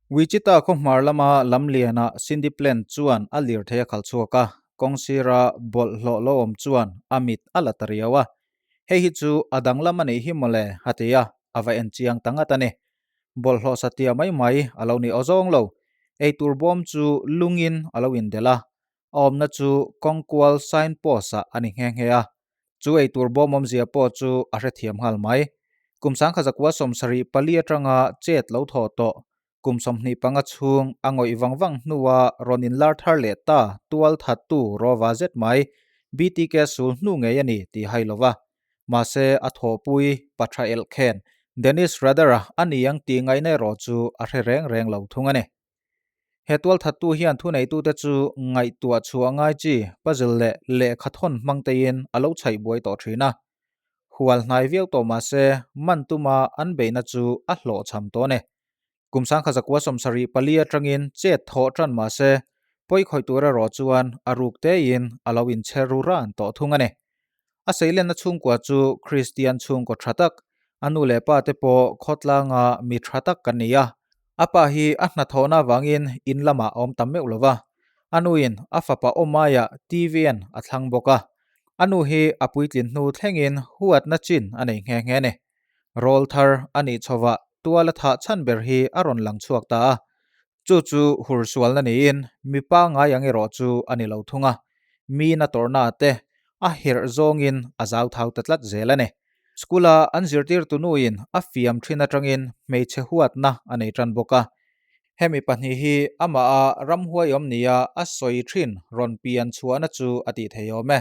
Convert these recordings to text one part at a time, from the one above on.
Wichita khaw hmar lama lamlianah Cindy Plant chuan a lirthei a khalh chhuak a, kawng sira bawlhhlawh lo awm chuan a mit a la ta riau a. Hei hi chu a danglam a nih hi mawle, a ti a, a va en chiang ta ngat a ni. Bawlhhlawh satia mai mai a lo ni awzawng lo. Eitur bawm chu lungin a lo indelh a, a awmna chu kawngkual sign post ah a ni nghe nghe a. Chu eitur bawm awmzia pawh chu a hrethiam nghal mai. Kum sangkhazakua sawmsarih pali atanga chet lo thawh tawh kum 25 chhung a ngawih vang vang hnua rawn inlar thar leh ta tual thattu rawva zet mai BTK sul hnu ngei a ni tih hai lova. Mahse a thawhpui Patha Elkhen, Dennis Rader-a a ni ang tih ngaihna erawh chu a hre reng reng lo thung a ni. He tualthattu hian thuneitute chu ngaihtuah chhuah ngai chi puzzle leh lehkhathawn hmang teiin a lo chhaih buai tawh thin a. Hual hnai viau tawh mah se man tuma an beihna chu a hlawhchham tawh a ni. Kum sangkhazakua 74 atangin chet thawh tan mah se pawi khawih tur erawh chuan a ruk tein a lo inchher ru ran tawh thung a ni. A seilenna chhungkua chu Kristian chhungkaw tha tak, a nu leh pa te pawh khawtlanga mi tha tak kan ni a. A pa hi a hnathawhna avangin in lamah a awm tam meuh lo va, a nuin a fapa awmaiah TV-an a thlang bawk a. A nu hi a puitlin hnu thlengin huatna chin a nei nghe nghe a ni. Rawl thar a nih chhovah tual a thah chhan ber hi a rawn lang chhuak ta a. Chu chu hur sualna niin mipa ngai ang erawh chu a ni lo thung a, mi na tawrhna te a herh zawngin a zau thau ta tlat zel a ni. School-a an zirtirtu nuin a fiam thin atangin hmeichhe huatna a nei tan bawk a. Hemi pahnih hi amaha ramhuai awm nia a sawi thin rawn pian chhuahna chu a tih thei awm e.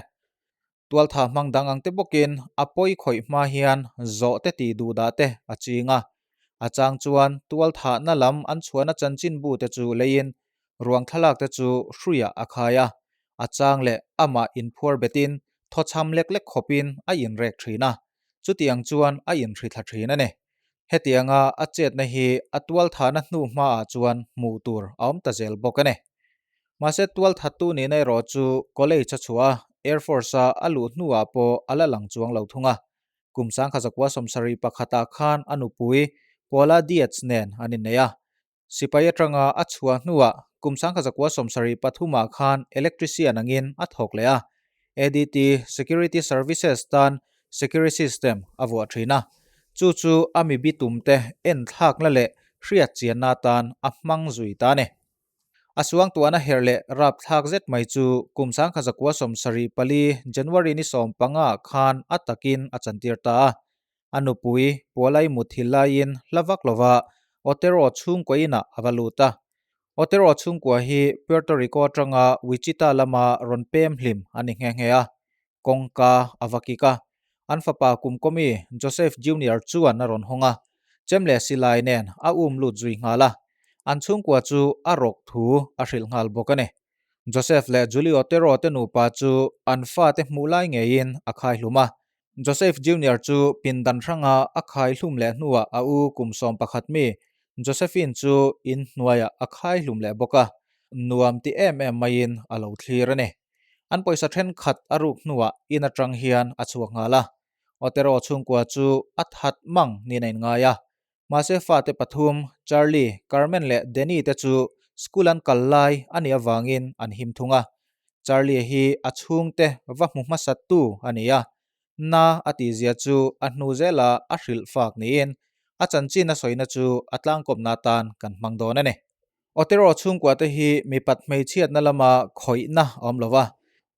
Tualtha hmang dang ang te bawkin a pawi khawih hma hian zawh te tih duh dah te a ching a. A chang chuan tualthahna lam an chhuahna chanchinbu te chu leiin ruang thlalak te chu hruiah a khai a. A chang leh amah inphuar betin thawchham lek lek khawpin a inrek thin a. Chutiang chuan a inhrithla thin a ni. Hetianga a chetna hi a tualthahna hnu hmaah chuan hmuh tur a awm ta zel bawk a ni. Mahse tualthattu nihna erawh chu college a chhuah a, Air Force-a a luh hnuah pawh a la lang chuang lo thung a. Kum 1971 ah khan a nupui Paula Dietz nen an innei a. Sipai atanga a chhuah hnuah kum 1973 ah khan electrician angin a thawk leh a, ADT Security Services tan security system a vuah thin a. Chu chu a mi bitumte enthlakna leh hriatchianna atan a hmang zui ta a ni. A suangtuahna herh leh rapthlak zet mai chu kum 1974 January ni 15 khan a takin a chantir ta a. A nupui Pualai muthil laiin hla vak lova Otero chhungkua inah a va lut a. Otero chhungkua hi Puerto Rico atanga Wichita lama rawn pem hlim a ni nghe nghe a. Kawngka a va kik a. An fapa kumkawmi Joseph Junior chuan a rawn hawng a, chem leh silai nen a um lut zui nghal a. An chhungkua chu a rawk thu a hrilh nghal bawk a ni. Joseph leh Julie Otero te nupa chu an fate hmuh lai ngeiin a khai hlum a. Joseph Junior chu pindan hranga a khai hlum leh hnuah a u kum 11 mi Josephine chu in hnuaiah a khai hlum leh bawk a, nuam ti em em maiin a lo thlir a ni. An pawisa thenkhat a ruk hnuah in atang hian a chhuak nghal a. Otero chhungkua chu a that mang niin a inngai a. Mahse fate pathum, Charlie, Carmen leh Danny te chu school an kal lai a nih avangin an him thung a. Charlie hi a chhungte va hmu hmasattu a ni a. Na a tihzia chu a hnu zela a hrilh fak niin a chanchin a sawina chu a tlangkawmna atan kan hmang dawn a ni. Otero chhungkua te hi mipat hmeichhiatna lama khawihna a awm lo va,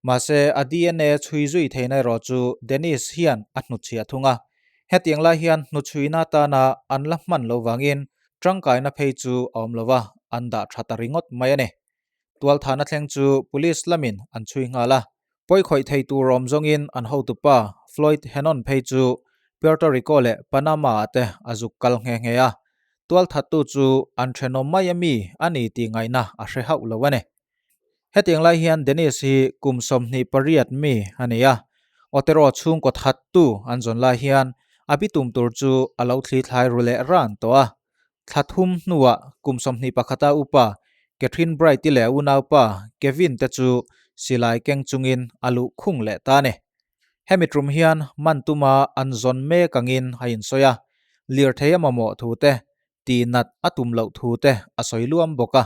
mahse a DNA chhui zui theihna erawh chu Dennis hian a hnutchhiah thung a. Hetiang lai hian hnuchhuina atana an la hman lo vangin tangkaina phei chu a awm lo va, an dah tha ta ringawt mai a ni. Tualthahna thleng chu police lamin an chhui nghal a, pawi khawih thei tur awm zawngin an hotupa Floyd Henon phei chu Puerto Rico leh Panama-ah te a zuk kal nghe nghe a, tualthattu chu an thenawm mai a mi a ni tih ngaihna a hre hauh lo a ni. Hetiang lai hian Dennis hi kum 28 mi a ni a, Otero chhungkaw thattu an zawn lai hian a bitum tur chu a lo thli thlai ru leh ran tawh a. Thla thum hnuah kum 21 a upa Catherine Bright-i leh a unaupa Kevin te chu silai keng chungin a luh khung leh ta a ni. Hemi tum hian man tuma an zawn mek angin a insawi a, lirthei a mamawh thu te, tihnat a tum loh thu te a sawi luam bawk a.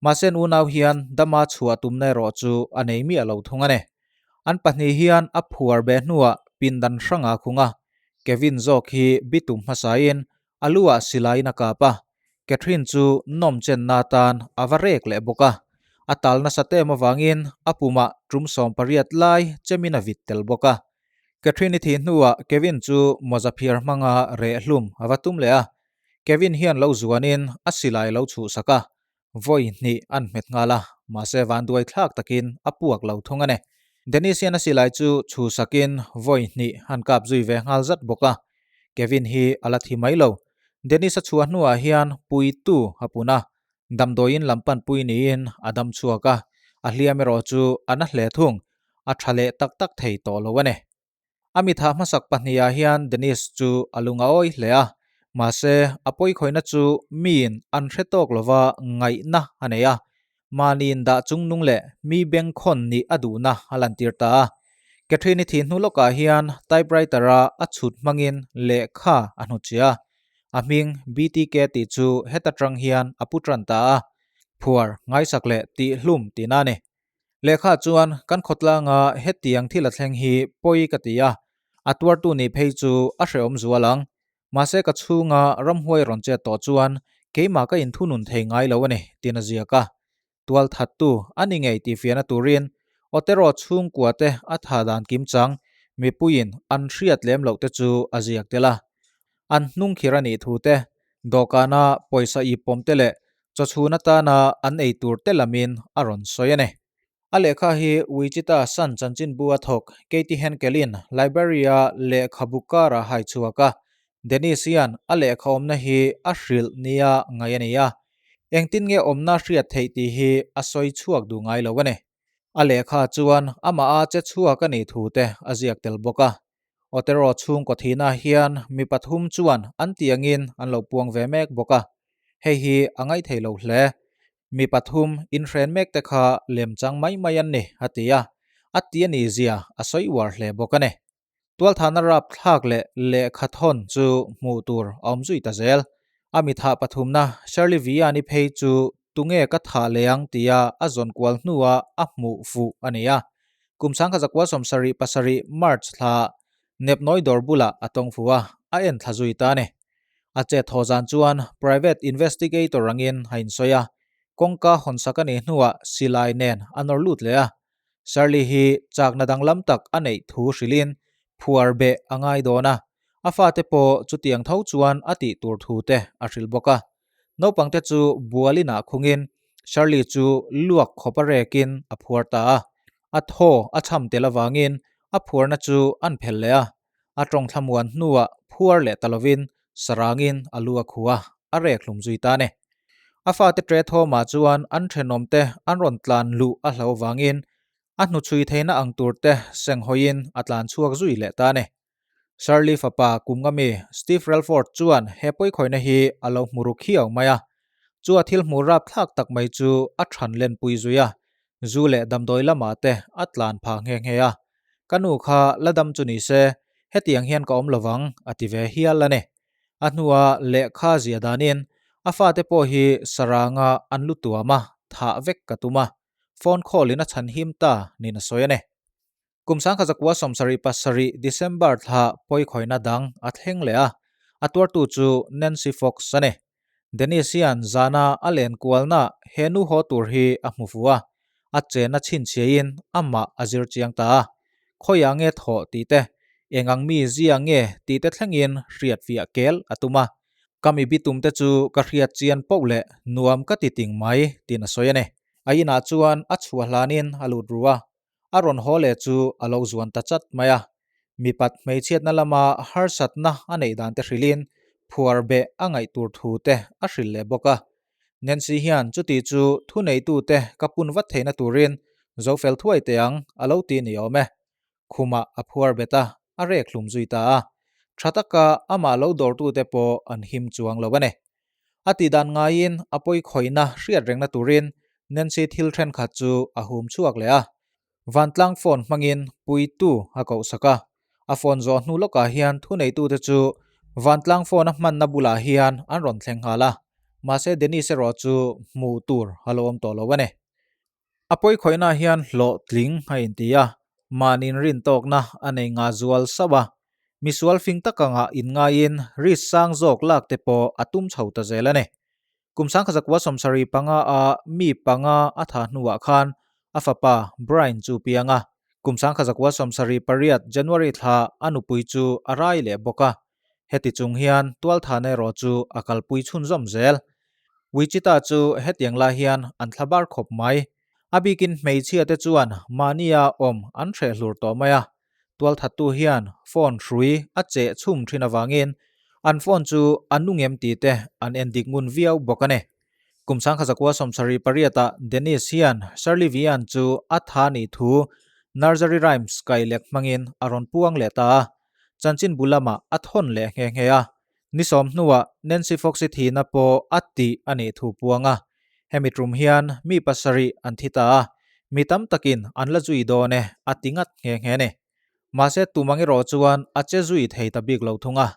Mahse an unau hian dama chhuah tumna erawh chu a nei miah lo thung a ni. An pahnih hian a phuar beh hnuah pindan hranga a khung a, Kevin zawk hi bitum hmasain a lu ah silaiin a kap a, Catherine chu nawm chenna atan a va rek leh bawk a, a tal nasa tem avangin a pumah tum 18 lai chemin a vit tel bawk a. Catherine-i thih hnuah Kevin chu mawza phiar hmanga reh hlum a va tum leh a, Kevin hian lo zuanin a silai lo chhuhsak a, vawi hnih an hmet nghal a, mahse vanduai thlak takin a puak lo thung a ni. Dennis hian a silai chu chhuhsakin vawi hnih an kap zui ve nghal zat bawk a, Kevin hi a la thi mai lo. Dennis a chhuah hnuah hian puitu a pun a, damdawiin lam panpui niin a dam chhuak a, a hliam erawh chu a na hle thung, a tha leh tak tak thei tawh lo a ni. A mitha hmasak pahnihah hian Dennis chu a lung a awi hle a, mahse a pawikhawihna chu miin an hre tawk lova ngaihna a nei a, mahniin dah chungnung leh mi bengkhawn nih a duhna a lantir ta a. Catherine-i thih hnu lawkah hian typewriter-a a chhut hmangin lehkha a hnutchhiah a, a hming BTK tih chu heta tang hian a pu tan ta a, phuar ngaisak leh tihhlum tihna a ni. Lehkha chuan kan khawtlanga hetiang thil a thleng hi pawi ka ti a, a tuartu nih phei chu a hrehawm zual ang. Mahse ka chhunga ramhuai rawn chet tawh chuan keimah ka inthunun thei ngai lo a ni, tiin a ziak a. Tual thattu a ni ngei tih fiahna turin Otero chhungkua te a tha dan kimchang mipuiin an hriat lem loh te chu a ziak tel a. An hnung khir a nih thu te, dawhkana pawisa ip pawm te leh chawchhun atana an ei tur te lamin a rawn sawi a ni. A lehkha hi Wichita Sun chanchinbu a thawk Katie Henkel-in Library-a lehkhabu kara hai chhuak a, Dennis hian a lehkha awmna hi a hrilh nia ngaih a ni a, engtin nge awmna hriat theih tih hi a sawi chhuak duh ngai lo a ni. A lehkha chuan amah a che chhuak a nih thu te a ziak tel bawk a. Otero chhungkaw thihna hian mi pathum chuan an tiangin an lo puang ve mek bawk a, hei hi a ngaihthei lo hle. Mi pathum inhren mek te kha lemchang mai mai an ni, a ti a, a ti a nih zia a sawi uar hle bawk a ni. Tualthahna rap thlak leh lehkha thawn chu hmuh tur a awm zui ta zel. A mi thah pathumna Shirley Vian-i phei chu tunge ka thah leh ang tia a zawn kual hnuah a hmuh fuh a ni a. Kum 1977 March thla Nepnawi dawr bulah a tawng fuh a, a en thla zui ta a ni. A chet haw zan chuan private investigator angin a insawi a, kawngka hawnsak a nih hnuah silai nen a nawr lut leh a. Shirley hi chakna danglam tak a neih thu hrilhin phuar beh a ngai dawn a, a fate pawh chutiang tho chuan a tih tur thu te a hrilh bawk a. Naupangte chu bualin ah khungin Shirley chu luak khawp a rekin a phuar ta a. A thaw a chham tel avangin a phuarna chu an phelh leh a. A tawng thlamuan hnuah phuar leh ta lovin sarangin a lu a khuh a, a rek hlum zui ta a ni. A fate ṭe thawmah chuan an ṭhenawmte an rawn tlan luh a hlauh avangin a hnuchhui theihna ang turte senghawiin a tlan chhuak zui leh ta a ni. Shirley fapa kum nga mi Steve Relford chuan he pawikhawihna hi a lo hmu ru khiau mai a, chu a thil hmuh rapthlak tak mai chu a than lenpui zui a, zu leh damdawi lamah te a tlan phah nghe nghe a. Ka nu kha la dam chu ni se, hetiang hian ka awm lovang a ti ve hial a ni. A hnua lehkha zia danin a fate pawh hi saranga an lu tuam a, thah vek ka tum a, phone call in a chhan him ta niin a sawi a ni. Kum 1977 December thla pawikhawihna dang a thleng leh a, a tuartu chu Nancy Fox a ni. Dennis hian zana a len kualna he nu haw tur hi a hmu fuh a, a chenna chhinchhiahin amah a zir chiang ta a. Khawiah nge thawh tih te, eng ang mi zia nge tih te thlengin hriat fiah kel a tum a. Ka mi bitum te chu ka hriat chian poh leh nuam ka ti ting mai tiin a sawi a ni. A inah chuan a chhuah hlanin a lut ru a, A rawn haw leh chu a lo zuan ta chat mai a. Mipat hmeichhiatna lama harsatna a neih dan te hrilhin phuar beh a ngaih tur thu te a hrilh leh bawk a. Nancy hian chuti chu thuneitute ka pun vat theihna turin zo fel thuai teh ang a lo ti ni awm e. Khumah a phuar bet a, a rek hlum zui ta a. Tha taka amah lo dawrtute pawh an him chuang lo a ni. A tihdan ngaiin a pawikhawihna hriat rengna turin Nancy thil thenkhat chu a hum chhuak leh a. Vantlang phone hmangin puitu a kohsak a. A phone zawh hnu lawkah hian thuneitute chu Vantlang phone a hmanna bulah hian an rawn thleng nghal a, mahse Dennis erawh chu hmuh tur a lo awm tawh lo a ni. A pawi khawihna hian hlawhtling a inti a, mahni inrintawkna a nei ngah zual sauh a, misual fing tak anga inngaiin risk sang zawk lak te pawh a tum chho ta zel a ni. Kum sangkhazakua 75 a mi panga a thah hnuah khan a fapa Brian chu piang a, kum sangkhazakua 78 January thla a nupui chu a rai leh bawk a, Heti chung hian tualthana erawh chu a kalpui chhunzawm zel. Wichita chu hetiang lai hian an thla bar khawp mai. A bikin hmeichhia te chuan mahnia awm an hreh hlur tawh mai a. Tualthattu hian phone hrui a cheh chhum thin avangin an phone chu a nung em tih te an en dik ngun viau bawk a ni. Kum sangkhazakua 78 ah Dennis hian Shirley Vian chu a tha nih thu Nursery Rhymes kailek hmangin a rawn puang leh ta a. Chanchinbu lamah a thawn leh nghe nghe a, ni sawm hnuah Nancy Fox-i thihna pawh a tih a nih thu puang a. Hemi tum hian mi pasarih an thi ta a, mi tam takin an la zui dawn e a ti ngat nghe nghe a ni. Mahse tum ang erawh chuan a che zui thei ta bik lo thung a,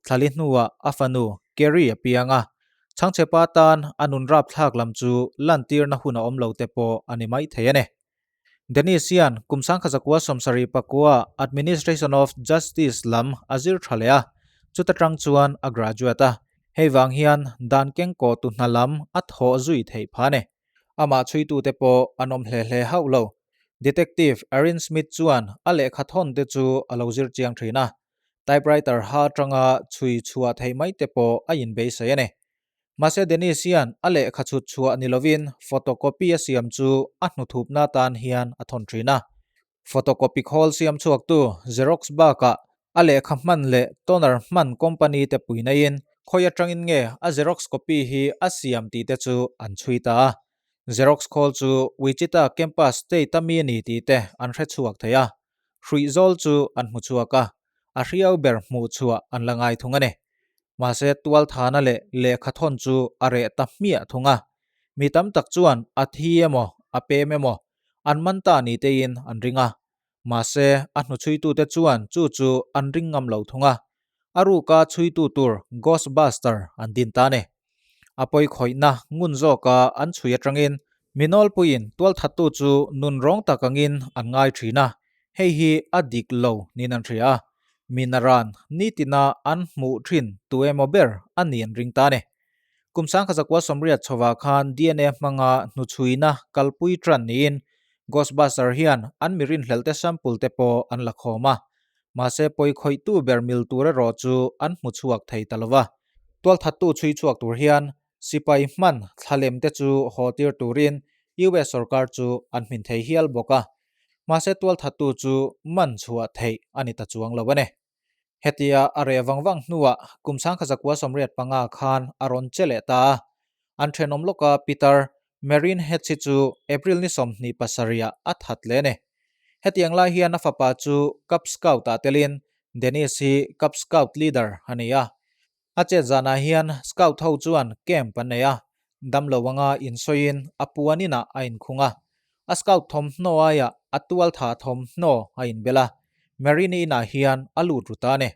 thlali hnuah a fanu Kerry a piang a, chhangchhepa tan a nun rapthlak lam chu lantirna hun a awm lo te pawh a ni maithei a ni. Dennis hian kum sangkhazakua 74 Administration of Justice lam a zir tha leh a, chuta tang chuan a graduate a, hei vang hian dan kengkaw tu hna lam a thawh zui theih phah a ni. Amah chhuitute pawh an awm hle hle hauh lo. Detective Erin Smith chuan a lehkha thawn te chu a lo zir chiang thin a, typewriter ha atanga chhui chhuah theih mai te pawh a inbeisei a ni. Mahse Dennis hian a lehkha chhut chhuah ni lovin photocopy a siam chu a hnuthupna atan hian a thawn thin a. Photocopy khawl siam chhuaktu Xerox bakah a lehkha hman leh toner hman company te pui naiin khawi atangin nge a Xerox copy hi a siam tih te chu an chhui ta a. Xerox khawl chu Wichita campus state a mi a ni tih te an hre chhuak thei a. Hruih zawl chu an hmu chhuak a, a hriau ber hmuh chhuah an la ngai thung a ni. Mahse tualthana leh lehkha thawn chu a reh ta hmiah thung a. Mi tam tak chuan a thi emaw, a pem emaw, an man ta ni teiin an ring a. Mahse a hnuchhuitute chuan chu chu an ring ngam lo thung a. A ruka chhuitu tur Ghostbuster an din ta a ni. A pawi khawihna ngun zawka an chhui atangin mi nawlpuiin tualthattu chu nun rawng tak angin an ngai thin a, hei hi a dik lo niin an hria a, mi naran nitina an hmuh thin tu emaw ber a ni an ring ta a ni. Kum sangkhazakua 80 chhovah khan DNA hmanga hnuchhuina kalpui tan niin Ghostbuster hian an mi rinhlelhte sample te pawh an la khawm a, Mahse pawi khawihtu ber mil tur erawh chu an hmu chhuak thei ta lo va. Tualthattu chhui chhuak tur hian sipai hman thlalem te chu haw tir turin US sorkar chu an hmin thei hial bawk a. Mahse tualthattu chu man chhuah theih a ni ta chuang lo a ni. Hetia a reh vang vang hnuah kum sangkhazakua 85 khan a rawn che leh ta a. An thenawm lawka Peter Marine Hetz hi chu April ni 27 ah a that leh a ni. Hetiang lai hian a fapa chu Cub Scout ah telin Dennis hi Cub Scout leader a ni a. A chet zanah hian Scout ho chuan camp an nei a, damlo anga insawiin a puan inah a inkhung a. A Scout thawmhnaw aiah a tualtha thawmhnaw a inbel a, Marine inah hian a lut ru ta a ni.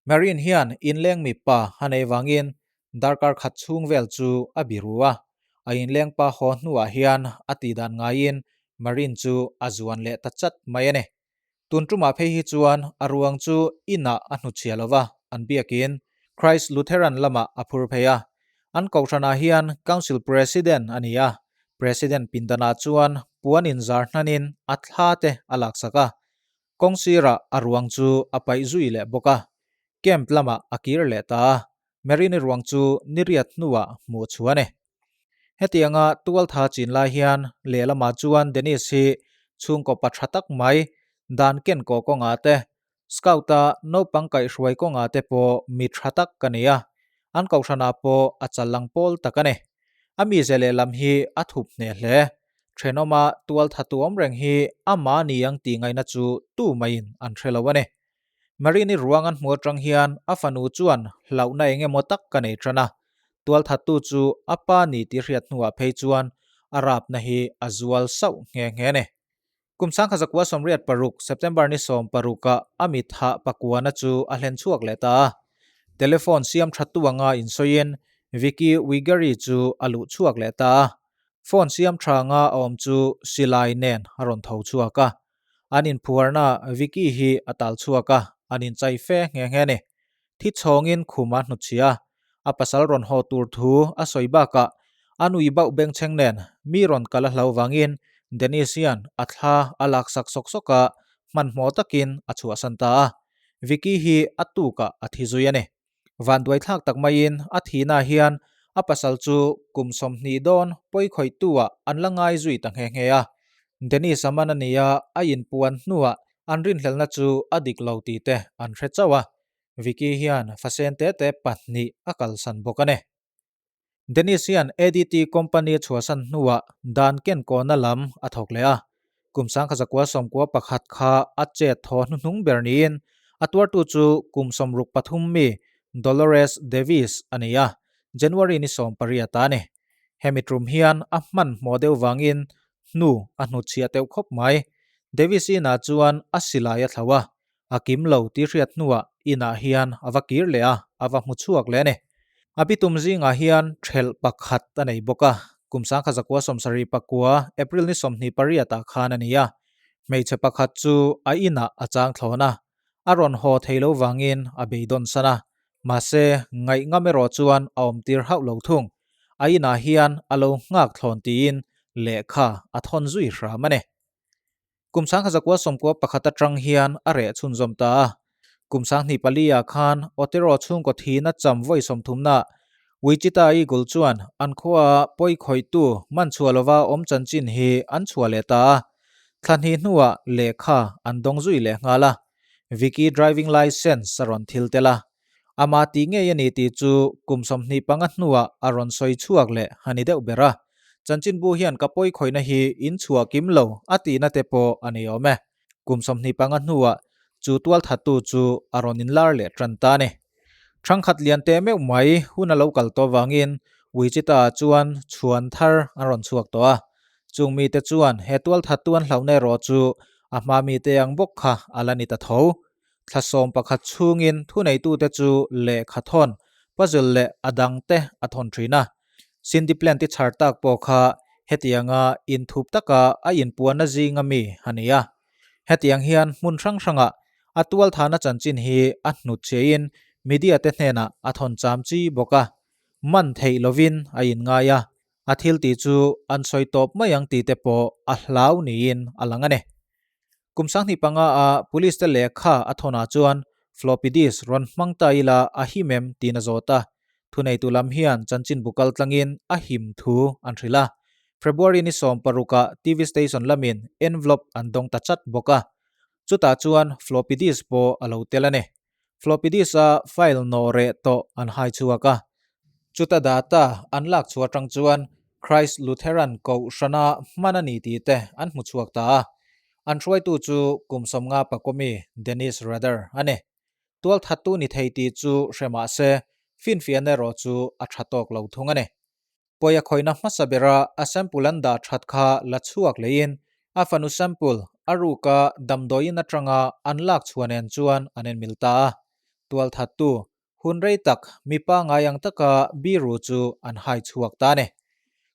Marine hian inleng mipa a nei vangin Darkar khat chhung vel chu a biru a, a inleng pa haw hnuah hian a tih dan ngaiin Marine chu a zuan leh ta chat mai a ni. Tun tumah phei hi chuan a ruang chu inah a hnuchhia lo va, an biakin Christ Lutheran lamah a phur phei a. An kohhranah hian Council President a ni a, President pindanah chuan puan inzar hnanin a thla te a laksak a, Kawng sirah a ruang chu a paih zui leh bawk a, camp lamah a kir leh ta a, Marine ruang chu niriat hnuah hmuh chhuah a ni. Hetianga tualtha chin lai hian lehlamah chuan Dennis hi chhungkaw pa tha tak mai dan ken kaw kawngah te, Scout-a naupang kaihhruai kawngah te pawh mi tha tak ka ni a, an kohhranah pawh a challang pawl tak a ni. A mize lehlam hi a thup hneh hle. Thenawma tualtha tuam reng hi amah ni ang tih ngaihna chu tu maiin an hre lo a ni. Marini ruang an hmu atang hian a fanu chuan hlauhna eng emaw tak ka nei tan a, tualthattu chu a pa ni tih hriat hnuah phei chuan a rapna hi a zual sauh nghe nghe a ni. Kum sangkhazakua 86 September ni 16 ah a mitthah pakuana chu a hlen chhuak leh ta a. Telephone siam thattu anga insawiin Vicky Wiggery chu a luh chhuak leh ta a. Phone siam tha anga a awm chu silai nen a rawn tho chhuak a. An inphuarna Vicky hi a tal chhuak a, an inchai fe nghe nghe a ni. Thi chhawngin khum a hnutchhia a, a pasal rawn haw tur thu a sawi bakah a nui bauh bengchheng nen mi rawn kal a hlo vangin Dennis hian a thla a laksak sawk sawk a, hmanhmawh takin a chhuahsan ta a. Vicky hi a tukah a thi zui a ni. Vanduaithlak tak maiin a thihna hian a pasal chu kum 20 dawn pawi khawihtu-ah an la ngai zui ta nghe nghe a. Dennis a man a nia a inpuan hnuah an rinhlelhna chu a dik lo tih te an hre chauh a. Vicky hian fasen te te pahnih a kalsan bawk a ni. Dennis hian ADT company a chhuahsan hnuah dan kenkawhna lam a thawk leh a. Kum 1991 kha a chet thaw hnuhnung ber niin a tuartu chu kum 63 mi Dolores Davis a ni a, January ni 18 a ni. Hemi tum hian a hmanhmawh deuh vangin hnu a hnutchhiah teuh khawp mai. Davis inah chuan a silai a thlauh a, A kim lo tih hriat hnuah inah hian a va kir leh a, a va hmu chhuak leh a ni. A bitum zingah hian thelh pakhat a nei bawk a, kum 1979 April ni 28 ah khan a ni a. Hmeichhe pakhat chu a inah a chang thlawn a, a rawn haw thei lo vangin a beidawn san a, mahse ngaih ngam erawh chuan a awm tir hauh lo thung. A inah hian a lo nghak thlawn tiin lehkha a thawn zui hram a ni. Kum 1991 atang hian a reh chhunzawm ta a. Kum 24 ah khan Otero chhungkaw thihna cham vawi 30 naah Wichita Eagle chuan an khuaa pawi khawihtu man chhuah lova awm chanchin hi an chhuah leh ta a. Thla hnih hnuah lehkha an dawng zui leh nghal a. Vicky driving licence a rawn thil tel a. Amah tih ngei a ni tih chu kum 25 hnuah a rawn sawi chhuak leh a ni deuh ber a. Chanchinbu hian ka pawi khawihna hi in chhuah kim lo a tihna te pawh a ni awm e. Kum 25 hnuah chu tualthattu chu a rawn inlar leh tan ta a ni. Thangkhat lian teh meuh mai hun a lo kal tawh vangin Wichita-ah chuan chhuan thar an rawn chhuak tawh a. Chung mite chuan he tualthattu an hlauhna erawh chu a hma mite ang bawk kha a la ni ta tho. Thla 11 chhungin thuneitute chu lehkha thawn, puzzle leh a dangte a thawn thin a. Cindy Plant-i chhar tak pawh kha hetianga inthup taka a inpuanna zinga mi a ni a. Hetiang hian hmun hrang hrangah a tualthahna chanchin hi a hnutchhiahin media te hnenah a thawn cham chi bawk a. Man theih lovin a inngai a, a thil tih chu an sawi tawp mai ang tih te pawh a hlau niin a lang a ni. Kum 2005 a police te lehkha a thawnah chuan floppy disk rawn hmang ta ila a him em tiin a zawt a. Thuneitu lam hian chanchinbu kal tlangin a him thu an hrilh a. February ni 16 ah TV station lamin envelope an dawng ta chat bawk a. Chutah chuan floppy disk pawh a lo tel a ni. Floppy disk a file nawh reh tawh an hai chhuak a. Chuta data an lak chhuah atang chuan Christ Lutheran Kohhrana hman a ni tih te an hmu chhuak ta a. An hruaitu chu kum 50 pakawmi Dennis Rader a ni. Tualthattu ni thei tih chu hre mah se, finfiahna erawh chu a tha tawk lo thung a ni. Pawi a khawihna hmasa bera a sample an dah that kha la chhuak leiin a fanu sample a ruka damdawiin atanga an lak chhuah nen chuan an enmil ta a. Tualthattu hun rei tak mipa ngai ang taka biru chu an hai chhuak ta a ni.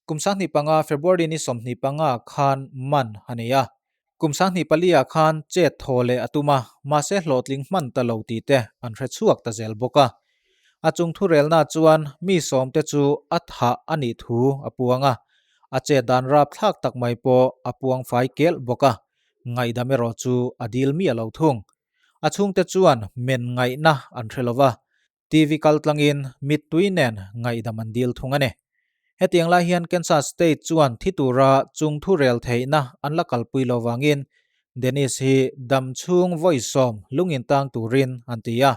Kum 2005 February ni 25 khan man a ni a. Kum 2004 ah khan chet thaw leh a tum a, mahse hlawhtling hman ta lo tih te an hre chhuak ta zel bawk a. A chung thurelna chuan mi sawmte chu a thah a nih thu a puang a, a chet dan rapthlak tak mai pawh a puang fai kelh bawk a, ngaihdam erawh chu a dil miah lo thung. A chhungte chuan men ngaihna an hre lo va, TV kal tlangin mittui nen ngaihdam an dil thung a ni. Hetiang lai hian Kansas State chuan thi tura chung thu rel theihna an la kalpui lo vangin Dennis hi dam chhung vawi sawm lungin tang turin an ti a,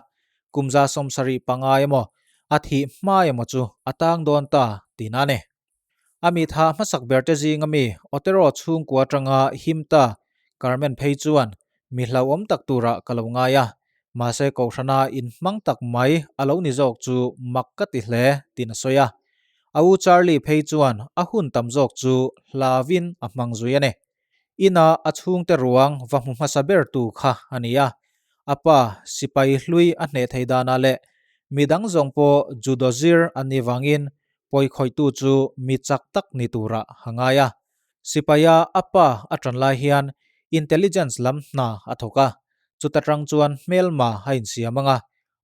kum 75 emaw a thih hma emaw chu a tang dawn ta tihna a ni. A mi tha hmasak ber te zinga mi Otero chhungkua atanga him ta Carmen phei chuan mi hlauhawm tak turah ka lo ngai a, mahse kohhrana inhmang tak mai a lo ni zawk chu mak ka ti hle tiin a sawi a. A u Charlie phei chuan a hun tam zawk chu hlauin a hmang zui a ni. Ina a chhungte ruang va hmu hmasa ber tu kha a ni a, a pa sipai hlui a hneh thei danah leh. Midang zawng pawh judo zir an nih vangin pawikhawihtu chu mi chak tak ni turah a ngai a. Sipaia a pa a ṭan lai hian intelligence lam hna a thawk a, chuta ṭang chuan hmelma a insiam ang a,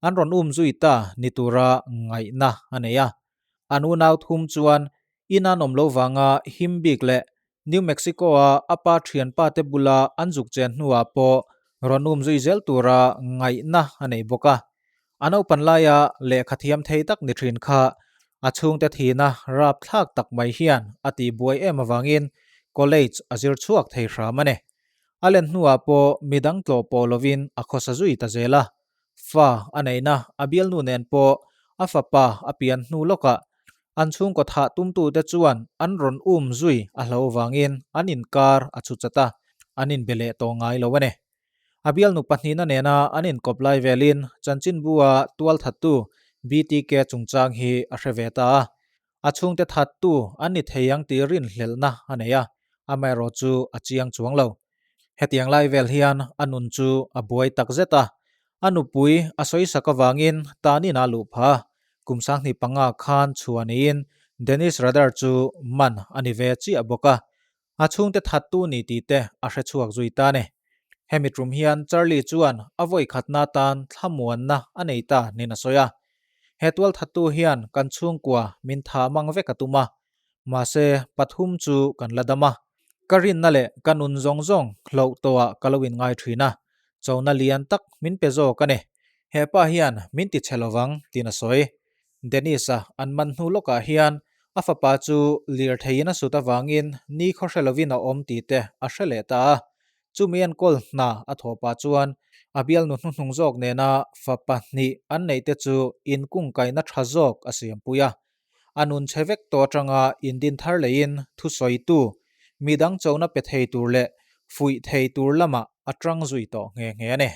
an rawn um zui ta ni tura ngaihna a nei a. An unau thum chuan in an awm lo vanga him bik leh New Mexico-a a pa ṭhianpa te bula an zuk chen hnuah pawh rawn um zui zel tura ngaihna a nei bawk a. A naupan laia lehkha thiam thei tak ni ṭhin kha a chhungte thihna rapthlak tak mai hian a tihbuai em avangin college a zir chhuak thei hram a ni. A len hnuah pawh midang tlawh pawh lovin a khawsa zui ta zel a. Fa a neihna a bialnu nen pawh a fapa a pian hnu lawkah an chhungkaw thah tumtute chuan an rawn um zui a hlo vangin an inkar a chhu chat a, an inbe leh tawh ngai lo a ni. A bialnu pahnihna nena an inkawp lai velin chanchinbu-a tualthattu BTK chungchang hi a hre ve ta a, a chhungte thattu an ni thei ang tih rinhlelhna a nei a, amaherawh chu a chiang chuang lo. Hetiang lai vel hian a nun chu a buai tak zet a, a nupui a sawisak avangin tanin a luh phah a, kum 25 khan chhuah niin Dennis Rader chu man a ni ve chiah bawk a, a chhungte thattu ni tih te a hre chhuak zui ta a ni. Hemi tum hian Charlie chuan a vawi khatna atan thlamuanna a nei ta niin a sawi a, He tual thattu hian kan chhungkua min thah mang vek a tum a, mahse pathum chu kan la dam a. Ka rinna leh ka nun zawng zawng hloh tawhah ka lo inngai thin a, chona lian tak min pe zawk a ni. He pa hian min ti chhe lovang tiin a sawi. Dennis-a an man hnu lawkah hian a fapa chu lirtheiin a sut avangin ni khaw hre lovin a awm tih te a hre leh ta a. Chumi enkawl hna a thawh pah chuan a bialnu hnuhnung zawk nena fa pahnih an neih te chu inkungkaihna tha zawk a siampui a. A nun chhe vek tawh atanga indin thar leiin thusawitu, midang chona pe thei tur leh fuih thei tur lamah a tang zui tawh nghe nghe a ni.